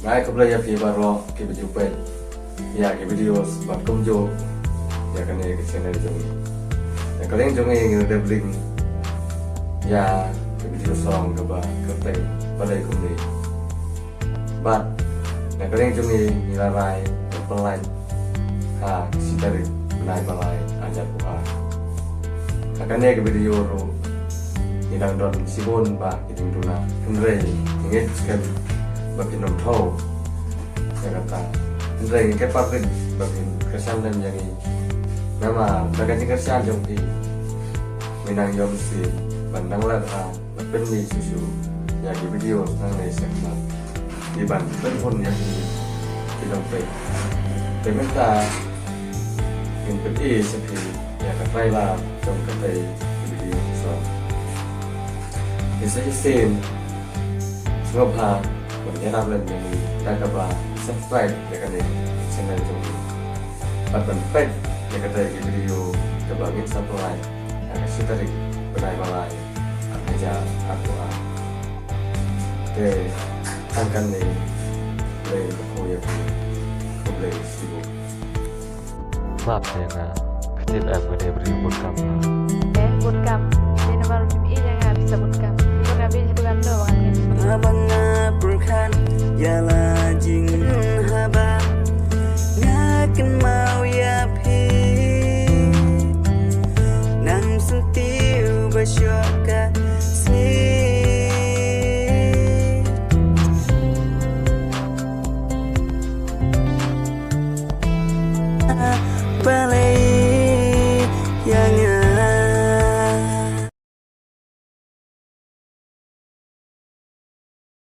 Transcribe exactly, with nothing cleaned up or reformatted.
Nga ai khublei ïa phi baroh kiba ju peit ïa ki video bad kumjuh ïa kane ka channel jong ngi. Ïa ka liang jong ngi ngi la dep link ïa ka video song kaba kyrteng Balei Kumne. Bad ïa ka liang jong ngi ngi la rai ban pynlait ha ka shi tarik bnai ba lai hajar arphew ar. Ha kane ka video ruh ngi dang don shibun bah ki jingduna, hynrei ngi ngeit skhem ba phin ym thaw ïa kata. Hynrei ngi kyrpad rit ba phin kyrshan lem ïa ngi, namar da ka jingkyrshan jong phi ngi nang ïoh mynsiem ban nang leh bha bad pynmih shuh shuh ïa ki video nangne shakhmat, ki ban pynhun ïa ki, ki nongpeit. Te mynta ngin pyni sha phi ïa ka trailer jong katei ka video song. Te sa shisien sngewbha ban ïarap lem ïa ngi da kaba subscribe ïa kane ka channel jong ngi bad ban peit ïa katei ka video kaba ngin sa pynlait ha ka shi tarik bnai ba lai hajar arphew ar. Te tang kane, khublei shibun. Sngap te nga, ka tip em ka dei briew bun kam. Eh, bun kam. Dei namar phim ïeit ïa nga phi sa bun kam. Phi bun nga beiñ haduh katno ba ngan ngeit. Nga ba nga pyrkhat ïa la